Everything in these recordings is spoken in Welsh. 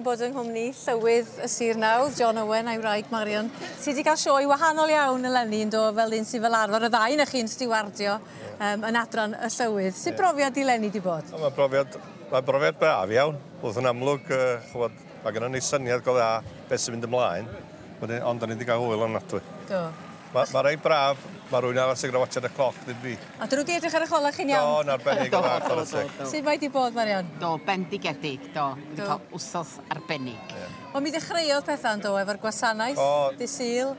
Bod yng nghwmni Llywydd y Sir Nawdd, John Owen a'i wraig Marion, sy 'di cael sioe wahanol iawn eleni yn do, fel un sydd fel arfer, y ddau 'na chi'n stiwardio um, yn adran y Llywydd. Sut brofiad 'di 'leni 'di bod? O, mae'n brofiad, mae'n brofiad braf iawn. Wrth yn amlwg, uh, ch'mod, mae gennym ni syniad go dda beth sy'n mynd ymlaen, ond da ni wedi cael hwyl ofnadwy. Do. Mae ma reit braf, mae rhywun arall sy'n gorfod watsiad y cloc, ddim fi. A dyn nhw 'di edrych ar eich ola chi'n iawn? Do, yn arbennig o dda, chwarae teg. Sut mae 'di bod, Marion? Do, bendigedig, do. Wedi Do. cael wsos arbennig. Ie. Wel, mi ddechreuodd pethau yn do, efo'r gwasanaeth O. dydd Sul,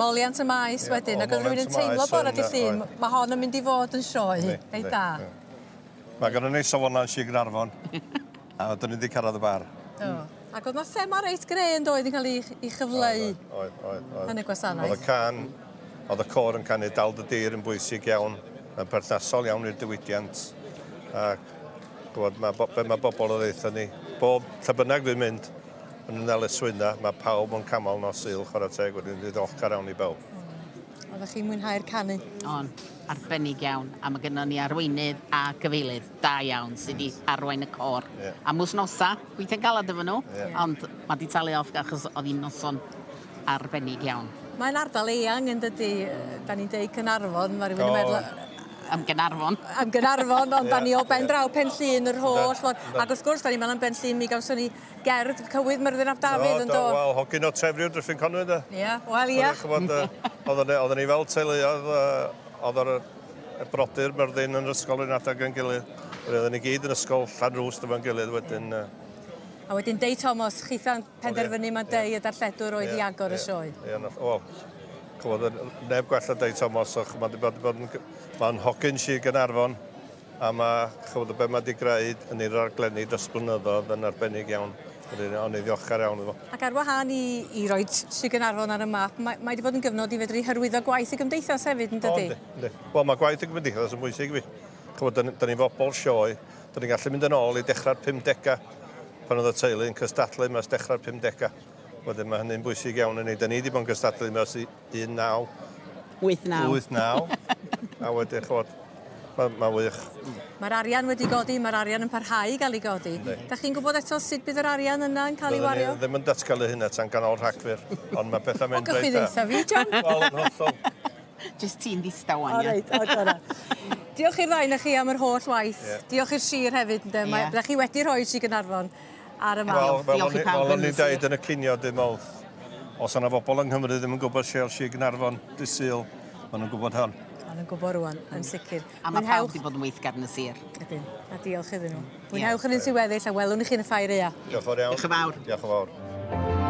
moliant y maes Ie, wedyn, o, ac oedd rhywun moliant yn y teimlo maes bore yn, dydd Llun, oedd. mae hon yn mynd i fod yn sioe Yndi, reit yndi, da. ie. Mae gynnon ni safonau yn Sir Gaernarfon, a dyn ni 'di cyrraedd y bar. Do. Ac oedd 'na thema reit gre yn doedd yn cael ei, ei chyfleu. Oedd, oedd, oedd. Yn y gwasanaeth. Oedd y can, oedd y côr yn canu Dal dy Dir yn bwysig iawn, mae'n perthnasol iawn i'r diwydiant. Ac gwybod, mae, be mae bobl yn ddeutha ni, bob lle bynnag dwi'n mynd yn y Nelyswyna, mae pawb yn camol nos Sul, chwarae teg, wedyn dwi'n ddiolchgar iawn i bawb. Oeddech chi'n mwynhau'r canu? O'n, arbennig iawn. A mae gynnon ni arweinydd a gyfeilydd da iawn sydd wedi arwain y côr. Ie. Am wythnosa, gweithio'n galed efo nhw, Ie. ond mae 'di talu off achos oedd hi'n noson arbennig iawn. Mae'n ardal eang yn dydi? Yy, Da ni'n deud Caernarfon, mae rhywun yn O. meddwl Am Gaernarfon. am Gaernarfon, ond da ni o ben draw Pen Llŷn yr holl ffordd. Yndan. Ac wrth gwrs, da ni'n meddwl am Ben Llŷn, mi gawson ni gerdd cywydd Myrddin ap Dafydd yn do? Wel, hogyn o Trefriw Dyffryn Conwy de. Ia, wel ia. Ch'mod yy oedden ni oedden ni fel teuluoedd yy oedd yr y brodyr Myrddin yn yr ysgol yr un adag â'n gilydd. Oedden ni gyd yn ysgol Llanrwst efo'n gilydd wedyn yy A wedyn Dei Thomas, chitha'n penderfynu ma' Dei y darlledwr oedd i agor y sioe. Ie, nath wel ch'mod neb gwell na Dei Thomas so ch'mod 'di bod 'di bod yn ma'n hogyn Sir Gaernarfon. A ma' ch'mod be' ma' 'di greu yn ei raglenni dros blynyddodd yn arbennig iawn. Wedyn o'n i ddiolchgar iawn iddo fo. Ac ar wahân i i roid Sir Gaernarfon ar y map, mae mae 'di bod yn gyfnod i fedru hyrwyddo gwaith y gymdeithas hefyd yn O dydi? yndi, yndi. Wel ma' gwaith y gymdeithas yn bwysig i fi. Ch'mod 'dan 'dan ni fobol sioe, 'dan ni'n gallu mynd yn ôl i dechra'r pumdega pan o'dd y teulu yn cystadlu 'ma ers dechrau'r pumdega. Wedyn ma' hynny'n bwysig iawn i ni. 'Dan ni 'di bod yn cystadlu 'ma ers 19 89. 89. A wedyn ch'mod ma' ma' wych. Mae'r arian wedi godi, mae'r arian yn parhau i gael ei godi. Yndi. Da chi'n gwybod eto sut bydd yr arian yna yn cael ei wario? Byddwn ni ddim yn datgelu hynna tan ganol Rhagfyr, ond mae pethau'n mynd reit dda. O, gychwyn fi, John. Wel, yn hollol. Jyst ti'n ddistaw wan, ia. O, reit, o, dyna. Diolch i'r ddau na chi am yr holl waith. Yeah. Diolch i'r sir hefyd, ynde. Mae, yeah. chi wedi rhoi Sir Gaernarfon ar y map. Wel, fel o'n i, fel o'n i'n deud yn y cinio dim mawrth, os yna bobl yng Nghymru ddim yn gwybod Shell Sir Gaernarfon dydd Sul, maen nhw'n gwybod hon. Maen nhw'n gwybod rwan, yn sicr. A mae pawb wedi bod yn weithgar yn y sir. Ydyn, a diolch iddyn nhw. Mwynhewch yr un sy'n weddill a welwn i chi yn y ffair aea. Diolch yn fawr iawn. Diolch yn fawr. Diolch yn fawr.